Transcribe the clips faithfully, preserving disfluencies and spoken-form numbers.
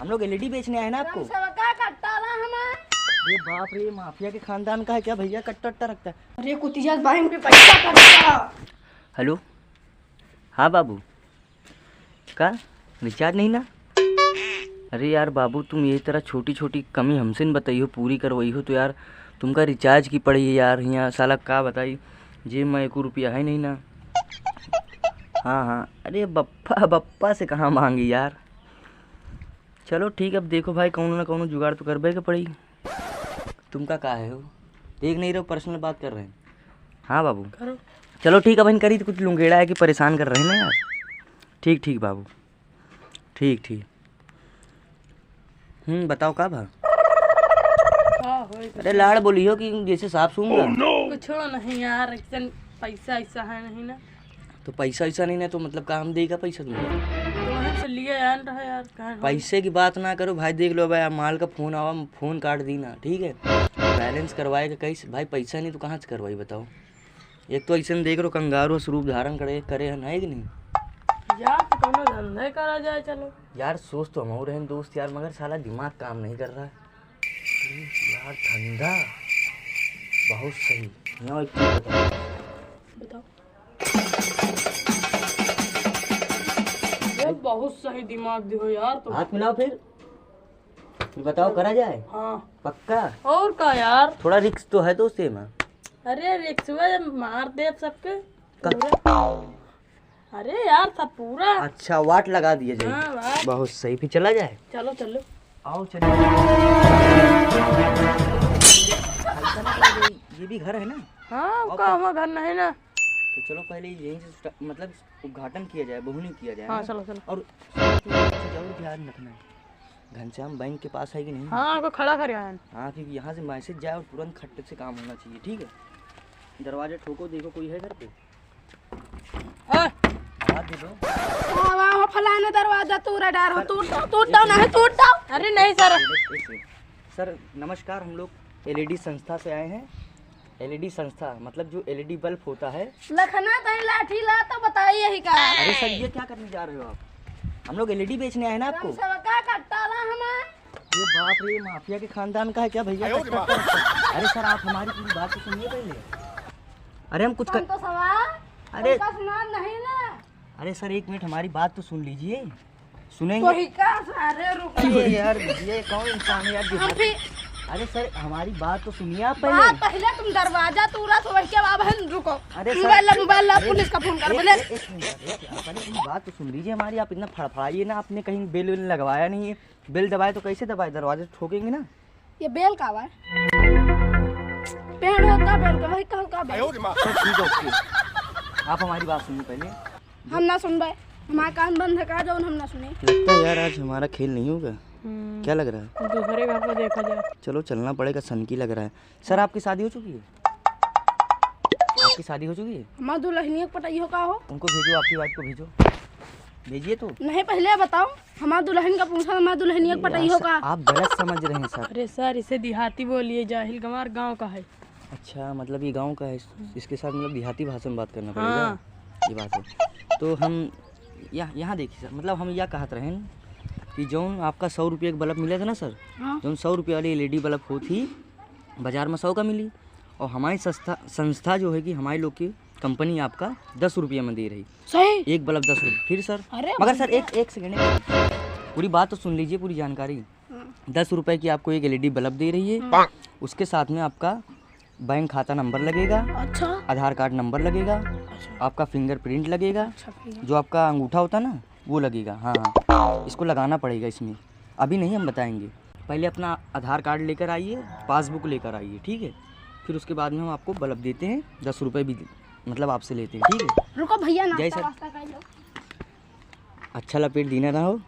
हम लोग एलईडी बेचने आए ना आपको। सबका कट्टा ला हमार। अरे बाप रे, माफिया के खानदान का है क्या भैया, कट्टा वट्टा रखता है? अरे कुतिया, बैंक पे पैसा कट्टा। हेलो, हाँ बाबू, का रिचार्ज नहीं ना? अरे यार बाबू, तुम ये तरह छोटी छोटी कमी हमसे न बताइहो, पूरी करवाइहो तो यार, तुमका रिचार्ज की पड़ी है यार। यहाँ साला का बताई, जेब में एको रुपया है नहीं ना। हाँ हाँ, अरे बप्पा, बप्पा से कहाँ मांगी यार। चलो ठीक, अब देखो भाई, कौनो ना कौनो जुगाड़ तो करबे के पड़ी। तुमका का है हो, देख नहीं रहो, पर्सनल बात कर रहे हैं। हाँ बाबू, करो। चलो ठीक है, अब इनकरी तो कुछ लुंगेड़ा है कि परेशान कर रहे हैं ना यार। ठीक ठीक बाबू, ठीक ठीक। हम्म, बताओ का भा? का होई? अरे लाड़ बोलिहो कि जैसे साफ सूंघा। कुछो नहीं यार, ऐसन पैसा ऐसा है नहीं ना। तो पैसा ऐसा नहीं ना, तो मतलब का हम देगा पैसा तुमको? तो वहीं से लिए आन रहा यार, कहाँ हो? पैसे की बात ना करो भाई, देख लो भाई, आप माल का फोन आवा, फोन काट दी ना, ठीक है? बैलेंस करवाए के कैसे भाई, पैसा नहीं तो कहाँ से करवाई बताओ? एक तो ऐसे देख रहो, कंगारू स्वरूप धारण करे, करे हन, है कि नहीं? यार, तो कौनो धंधा करा जाए, चलो। यार, सोच तो हम रहे हैं दोस्त यार, मगर साला दिमाग काम नहीं कर रहा है। अरे यार, धंधा बहुत सही। ना, एक चीज बताओ। बताओ। ये बहुत सही दिमाग दिहो यार तुम। हाथ मिलाओ फिर। फिर बताओ, करा जाए? हाँ। पक्का? और का यार? थोड़ा रिस्क तो है दोस्त एमा। अरे रिस्क में मार दे सबके। अरे यार, सब पूरा। अच्छा, वाट लगा दिए जाए। हाँ, वाट। बहुत सही, फिर चला जाए? चलो, चलो। आओ, चलिए। ये भी घर है ना? हाँ, और का का? हमारा घर नहीं ना। तो चलो, पहले यहीं से स्टा-, मतलब, उद्घाटन किया जाए, बोहनी किया जाए, हाँ, ना? चलो, चलो। और एक चीज़ और ध्यान रखना है, घनश्याम बैंक के पास है कि नहीं? हाँ, आपको खड़ा कर आया है। हाँ, क्योंकि यहाँ से मैसेज जाए और तुरंत खट से काम होना चाहिए, ठीक है? दरवाजा ठोको, देखो कोई है घर पे। हाँ। आवाज दे दो। वाह, वाह, फलाना दरवाजा तूरा डार हो, टूट जाओ, टूट जाओ, नहीं टूट जाओ। अरे नहीं सर। एक, एक सेकंड। सर, नमस्कार, हम लोग एलईडी संस्था से आए हैं। एलईडी संस्था, मतलब जो एलईडी बल्ब होता है। लखना तई लाठी ला तो बताई यही का। अरे सर, ये क्या करने जा रहे हो आप? हम लोग एलईडी बेचने आए हैं ना आपको। सबका कट्टा ला हमार। ये बाप रे, माफिया के खानदान का है क्या भैया? अरे सर, आप हमारी पूरी बात तो सुनिए पहले। अरे हम कुछ कर... तो सवाल, अरे उनका सुना नहीं ना। अरे सर, एक मिनट, हमारी बात तो सुन लीजिए। सुनेंगे। तो ही का सारे रुक। अरे यार, ये कौन इंसान है यार, जो हम बात भी अरे सर, हमारी बात तो सुनिए आप पहले। बात पहले तुम दरवाजा तूरा तो वही के बाद हम रुको। अरे सर, मोबाइल ला, मोबाइल ला, अरे, पुलिस का फोन कर, एक, बोले। एक, एक मिनट, एक, पहले तुम बात तो सुन लीजिए हमारी, आप इतना फड़फड़ाइए ना, आपने कहीं बिल विल लगवाया नहीं है, बिल दबाए तो कैसे दबाए, दरवाजा ठोकेंगे ना। ये बेल का बा? पेड़ होता बेल का, वही कहू का बेल? सर, ठीक है, ओके। आप हमारी बात सुनिए पहले। हम ना सुनबे, हमारा कान बंद है का जौन हम ना सुने? लगता है यार, आज हमारा खेल नहीं होगा। हम्म। क्या लग रहा है? दूसरे घर पर देखा जाए। चलो, चलना पड़ेगा, सनकी लग रहा है। सर, आपकी शादी हो चुकी है? आपकी शादी हो चुकी है? हमार दुल्हनिया के पटइयो का हो? उनको भेजो, आपकी वाइफ को भेजो। भेजिए तो। नहीं, पहले बताओ, हमार दुल्हन का पूछा, हमार दुल्हनिया के पटइयो का? आप गलत समझ रहे हैं सर। अरे सर, इसे देहाती बोलिए, जाहिल गंवार गाँव का है। अच्छा, मतलब ये गाँव का है, इसके साथ मतलब देहाती भाषा में बात करना पड़ेगा। हाँ। ये बात है। तो हम यहाँ, यहाँ देखिए सर, मतलब हम यह कहत रहेन कि जौन आपका सौ रुपये का बल्ब मिला था ना सर, हाँ। जौन सौ रुपये वाली एलईडी बल्ब होत ही, बाजार में सौ का मिली, और हमारी संस्था, संस्था जो है कि हमारे लोग की कंपनी आपका दस रुपये में दे रही। सही? एक बल्ब दस रुपये। फिर सर, अरे मगर सर, भैया। एक, एक सेकेंड, एक सेकेंड। पूरी बात तो सुन लीजिए, पूरी जानकारी। हाँ। दस रुपये की आपको एक एलईडी बल्ब दे रही है, हाँ। उसके साथ में आपका बैंक खाता नंबर लगेगा, अच्छा। आधार कार्ड नंबर लगेगा, अच्छा। आपका फिंगरप्रिंट लगेगा, अच्छा, फिंगर। जो आपका अंगूठा होता है ना, वो लगेगा। हाँ, हाँ, इसको लगाना पड़ेगा इसमें, अभी नहीं, हम बताएंगे। पहले अपना आधार कार्ड लेकर आइए, पासबुक लेकर आइए, ठीक है? फिर उसके बाद में हम आपको बल्ब देते हैं, दस रुपये भी, मतलब, आपसे लेते हैं, ठीक है? रुको भैया, जय नाश्ता सर। वास्ता कर लो। अच्छा लपेट दीना रहो।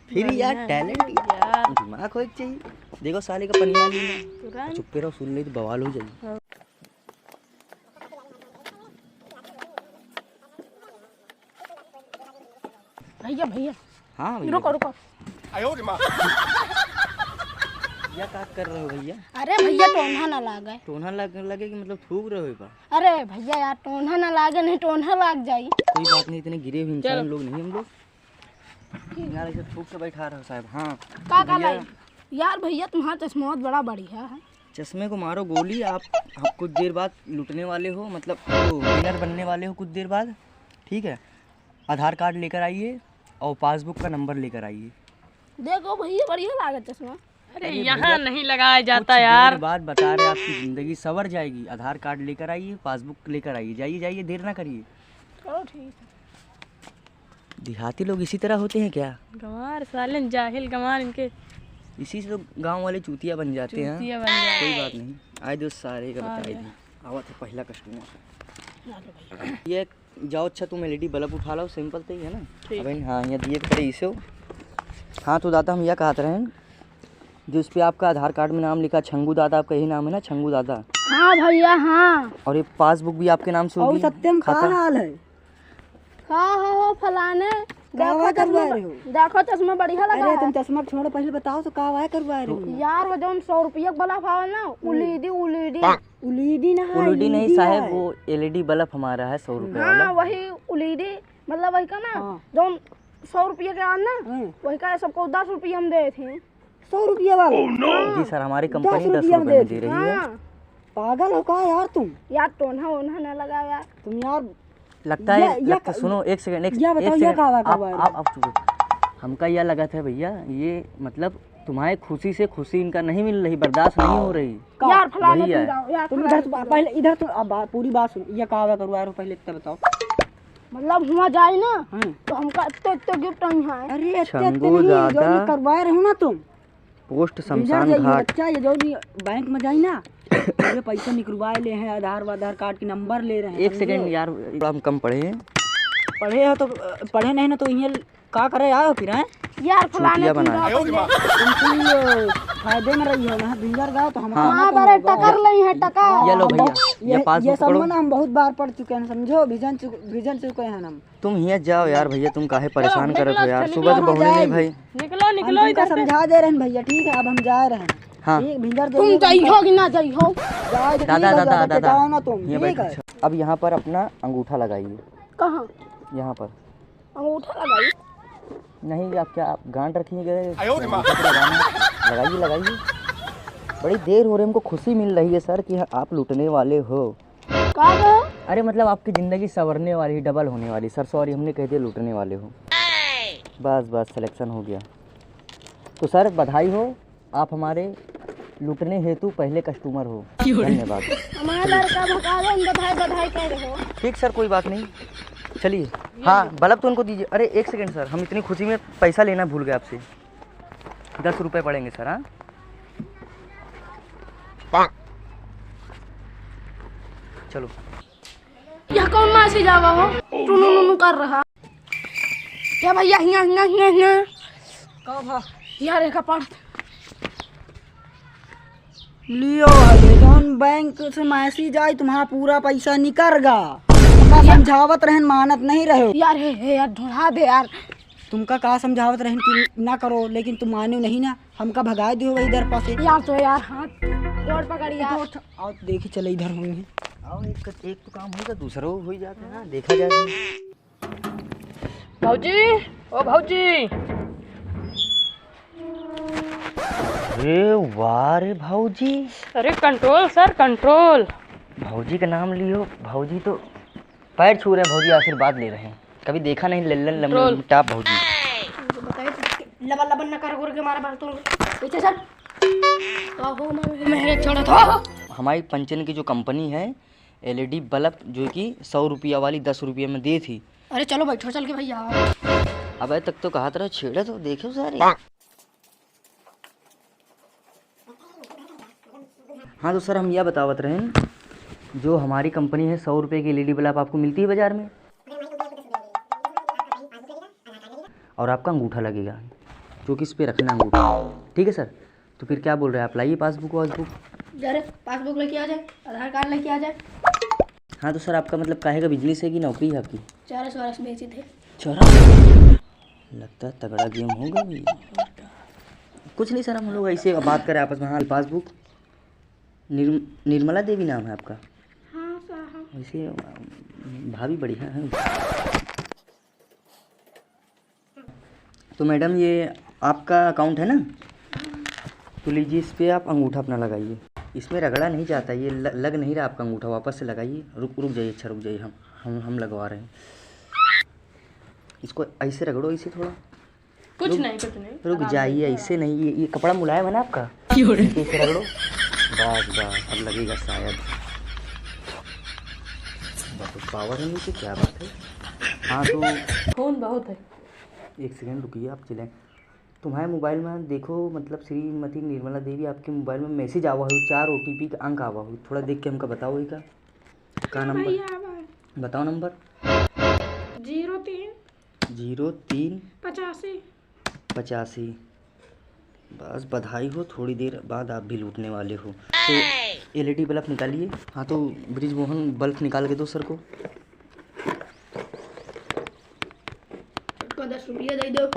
फिर यार, बढ़िया है टैलेंट यार, यार। दिमाग होए के चाहिए। देखो साले का पनिया ली ना। तुरंत। चुप्पे रहो, सुन ले तो बवाल हो जाई। हाँ। भैया, भैया। हाँ भैया। रुको, रुको। या का कर रहे हो भैया? अरे भैया, टोन्हा ना लागे। टोन्हा लग, लगे कि मतलब थूक रहे हो बा? अरे भैया यार, टोन्हा ना लागे, नहीं टोन्हा लाग जाई। कोई बात नहीं, इतने गिरे हुए इंसान चलो। लोग नहीं हम लोग। यार, ऐसे फूक के बैठा रहे हो साहब। हाँ। का, का भैया। लाई? यार भैया, तुम्हारा चश्मा बहुत बड़ा बढ़िया है। चश्मे को मारो गोली आप। हम कुछ देर बाद लुटने वाले हो, मतलब, वो winner बनने वाले हो कुछ देर बाद, ठीक है? आधार कार्ड लेकर आइए और पासबुक का नंबर लेकर आइए। देखो भैया, बढ़िया लागत चश्मा। अरे, अरे यहाँ भैया, नहीं लगाया जाता कुछ यार। देर बाद बता रहे, आपकी जिंदगी संवर जाएगी। आधार कार्ड लेकर आइए, पासबुक लेकर आइए, जाइए, जाइए, देर ना करिए। चलो ठीक है। देहाती लोग इसी तरह होते हैं क्या? गंवार साले, जाहिल गंवार इनके। इसी से तो गांव वाले चूतिया बन जाते हैं। चूतिया बन जाते हैं। कोई बात नहीं, आए दो सारे का हाँ बताई यार। दी। आवत है पहला कस्टमर। ये जाओ, अच्छा, तुम एलईडी बल्ब उठा लाओ, सिंपल तो ही है ना। ठीक। अबे हाँ, यहाँ दिए के पड़े इसे। हाँ, तो दादा, हम यह कहत रहे हैं, जो इस पे आपका आधार कार्ड में नाम लिखा, छंगू दादा, आपका यही नाम है ना, छंगू दादा? हाँ भैया, हाँ। और ये पासबुक भी आपके नाम से और होगी? सत्यम, का खाता? हाल है? का हो, हो फलाने? का देखो हुआ चश्मा, करवा रहे हो? देखो चश्मा बढ़िया लगा अरे, है। तुम चश्मा छोड़ो, पहले बताओ तो का हुआ करवा रहे हो? यार, वो जौन सौ रुपया के बल्ब आवे ना, हम्म। उलीदी, उलीदी। उलीदी ना है, उलीदी नहीं एलईडी साहब, है। वो एलईडी बल्ब हमारा है, सौ रुपये हाँ, वाला। वही उलीदी, मतलब वही का ना, हाँ। जौन सौ रुपये के आन ना, हाँ। वही का सबको दस रुपये हम देत हैं। सौ रुपये वाला? Oh, no! जी सर, हमारी कंपनी दस रुपये में दे रही है। हाँ। पागल हो का यार तुम? यार, टोन्हा वोन्हा ना लगाओ यार। तुम यार, लगता है, या, या लगता, का, सुनो, एक सेकंड, एक, या बताओ, एक या सेकंड, का हुआ आप, करवा रहे हो? आप, आप चुप हो। हमका यह लगा था भैया, ये मतलब तुम्हारे खुशी से खुशी इनका नहीं मिल रही, बर्दाश्त नहीं हो रही। का? यार, फलाने वही तुम है। जाओ, यार, तुम इधर फलाने से तुम जाओ। पहले इधर तो, अब बात, पूरी बात सुनो, ये का हुआ करवा रहे हो, पहले इतना बताओ। मतलब, हुआ जाए ना, हाँ। तो हमका इतने, इतने गिफ्ट आई हैं। अरे, इतने, इतने छंगू नहीं, जो दादा। ये करवा रहे हो ना तुम, पोस्ट भैया, शमशान ये घाट। बच्चा, ये जो भी बैंक में जाई ना, ये पैसा निकलवा ले हैं, आधार वाधार कार्ड के नंबर ले रहे हैं, एक समझे? सेकंड यार, थोड़ा हम कम पढ़े हैं। पढ़े हो तो, अ, पढ़े नहीं ना तो इहे का करे आयो फिर, हैं? यार, फलाने चूतिया तुम बनाए। जाओ पहले। तुम तो ये फायदे में रही हो ना, भिंजर गाओ तो हम हाँ। हाँ, बड़े टकर लई है, टकर। ये लो भैया, बहुत, ये ये, पासबुक ये सब पकड़ो। में ना हम बहुत बार पढ़ चुके हैं, समझो, भिजन चुक-, भिजन चुके हैं हम। तुम हियाँ जाओ यार भैया, तुम काहे परेशान करत हो यार? सुबह से बहुने नहीं भाई। निकलो, निकलो इधर से। समझा दे रहे हैं भैया, ठीक है, अब हम जा रहे हैं। हाँ। ठीक, भीतर तुम जाइए। जाइहो कि ना जाइहो? जाओ, दादा, ठीक है, दादा, दादा, दादा। टिकाओ ना तुम, हियाँ ठीक बैठो, है? अच्छा। अब यहाँ पर अपना अंगूठा लगाइए। कहाँ? यहाँ पर। अंगूठा लगाइए? नहीं, आप क्या, आप गांड रखिए गए? आयो रे माँ। अंगूठा पे लगाना है। लगाइए, लगाइए। बड़ी देर हो रही, हमको खुशी मिल रही है सर कि आप लुटने वाले हो। का बा? अरे मतलब आपकी जिंदगी संवरने वाली, डबल होने वाली। सर सॉरी, हमने कह दिया लूटने वाले हो। बस बस, सिलेक्शन हो गया। तो सर बधाई हो, आप हमारे लूटने हेतु पहले कस्टमर हो। धन्यवाद। हमारा लड़का भगा दो, हम बधाई बधाई कह रहे हो। ठीक सर, कोई बात नहीं, चलिए। हाँ, बल्ब तो उनको दीजिए। अरे एक सेकंड सर, हम इतनी खुशी में पैसा लेना भूल गए आपसे। दस रुपये पड़ेंगे सर। हाँ, चलो। यह कौन मैसेज आवा हो? टुनु नुनु कर रहा। क्या भैया, हिया, हिया, हिया, हिया। का भा? यार, एक बार लियो, हले जौन बैंक से मैसेज आई, तुम्हारा पूरा पैसा निकर गा। का समझावत रहन, मानत नहीं रहे। यार, हे, हे, यार, ढूंढा दे यार। तुमका का समझावत रहन कि ना करो, लेकिन तुम माने नहीं ना, हमका भगाए दियो वही दर पासे। यार तो यार, हाथ जोड़ पकड़ यार। उठो, उठो, आओ देखी चले इधर होंगे। आओ, एक, एक तो काम होगा, दूसरा हो ही जाता है ना, देखा जाए। भौजी, ओ भौजी। अरे वाह रे भौजी। अरे control sir, control। भौजी का नाम लियो, भौजी तो पैर छू रहे हैं भौजी, आशीर्वाद ले रहे हैं। कभी देखा नहीं लल्लन लमन टॉप भौजी। बताइए, लबन लबन न कर गुर के मारा भर तुम। पीछे चल। तो हो मैं, मैं छोड़ा था। हमारी पंचन की जो कंपनी है एलईडी बल्ब, जो कि सौ रुपया वाली दस रुपये में दी थी। अरे चलो बैठो चल के भैया। अबे तक तो कहा था छेड़ा तो देखे सारे। हाँ तो सर, हम यह बतावत रहेन, जो हमारी कंपनी है, सौ रुपये की एलईडी बल्ब आपको मिलती है बाज़ार में, और आपका अंगूठा लगेगा, जो कि इस पे रखना अंगूठा, ठीक है सर? तो फिर क्या बोल रहे हैं आप, लाइए पासबुक वासबुक। अरे पासबुक लेके आ जाए, आधार कार्ड लेके आ जाए। हाँ तो सर, आपका मतलब काहे का बिजनेस है कि नौकरी है आपकी? चरस वरस बेची थे। चरस? लगता है तगड़ा गेम होगा भाई। कुछ नहीं सर, हम लोग ऐसे बात करें आपस में। हाँ, पासबुक। निर्म-, निर्मला देवी नाम है आपका? हाँ सर, हाँ। वैसे, अम, भाभी बढ़िया है। हाँ। तो मैडम, ये आपका अकाउंट है ना, तो लीजिए, इस पे आप अंगूठा अपना लगाइए। इसमें रगड़ा नहीं जाता, ये ल-, लग नहीं रहा आपका अंगूठा, वापस से लगाइए। रुक रुक जाइए, अच्छा रुक जाइए, हम हम हम लगवा रहे हैं। इसको ऐसे रगड़ो, ऐसे थोड़ा। कुछ रुक, नहीं, कुछ नहीं, रुक आराम से, जाइए, आराम। ऐसे नहीं, ये, ये कपड़ा मुलायम है ना आपका? क्यों रे? ऐसे रगड़ो। बस बस, अब लगेगा शायद। बहुत पावर है नीचे, क्या बात है। हाँ तो खून बहुत है। एक सेकंड रुकिए, आप चिल्लाएं। तुम्हारे मोबाइल में देखो, मतलब श्रीमती निर्मला देवी, आपके मोबाइल में मैसेज आवा हो, चार ओटीपी का अंक आवा हो, थोड़ा देख के हमका बताओ, एका का नंबर? भैया, आवा है। बताओ नंबर। जीरो तीन। जीरो तीन। पचासी। पचासी। बस बधाई हो, थोड़ी देर बाद आप भी लूटने वाले हो। तो एलईडी बल्ब निकालिए। हाँ तो ब्रिजमोहन, बल्ब निकाल के दो सर को। इसको दस रुपया दे दो।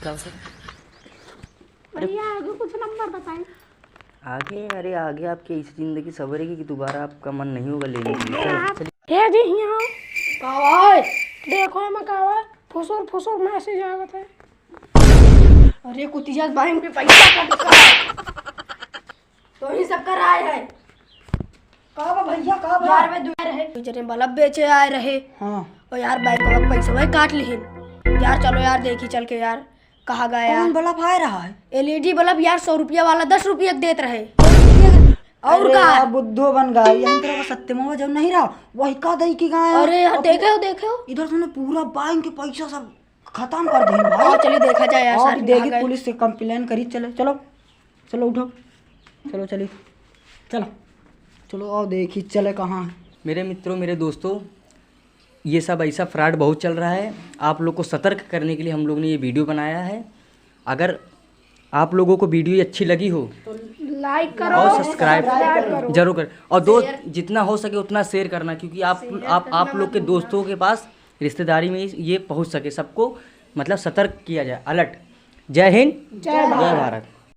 क्या सर? भैया, आगे कुछ नंबर बताएं। आगे, अरे आगे आपकी ऐसी जिंदगी संवरेगी कि दोबारा आपका मन नहीं होगा लेने के लिए। चलो, चलिए। हे जी, हियाँ। का बा? देखो, एमा का बा? फुसुर फुसुर मैसेज आवत है। अरे, कुतिया बैंक पे पैसा कट गया। तो ही सब कर रहा है। का बा भैया, का बा? यार, मैं दुआर है। जने बल्ब बेचे आए रहे। हाँ। और यार, बैंक वाला पैसा वही काट लिहिन। यार, चलो यार, देखी चल के यार, कहाँ गया यार? कौन बल्ब आए रहा है? एलईडी बल्ब यार, सौ रुपया वाला दस रुपया के देत रहे। और अरे का? यार, बुद्धो बन गया। यही तरह का सत्यमा जो नहीं रहा, वही का दई की गया। अरे यार, और देखे हो, देखे हो? इधर से ना पूरा बैंक के पैसा सब खत्म कर दे भाई। और चलिए देखा जाए यार, और सारे देखी कहाँ गए? पुलिस से कंप्लेन करी। चले, चलो, चलो उठो, चलो चलिए, चलो, चलो और देखी चले कहाँ है। मेरे मित्रों, मेरे दोस्तों, ये सब ऐसा फ्रॉड बहुत चल रहा है। आप लोग को सतर्क करने के लिए हम लोग ने ये वीडियो बनाया है। अगर आप लोगों को वीडियो अच्छी लगी हो तो लाइक करो और सब्सक्राइब जरूर करें। और दोस्त, जितना हो सके उतना शेयर करना, क्योंकि आप आप आप लोग के दोस्तों के पास, रिश्तेदारी में ये पहुंच सके, सबको मतलब सतर्क किया जाए, अलर्ट। जय हिंद, जय भारत।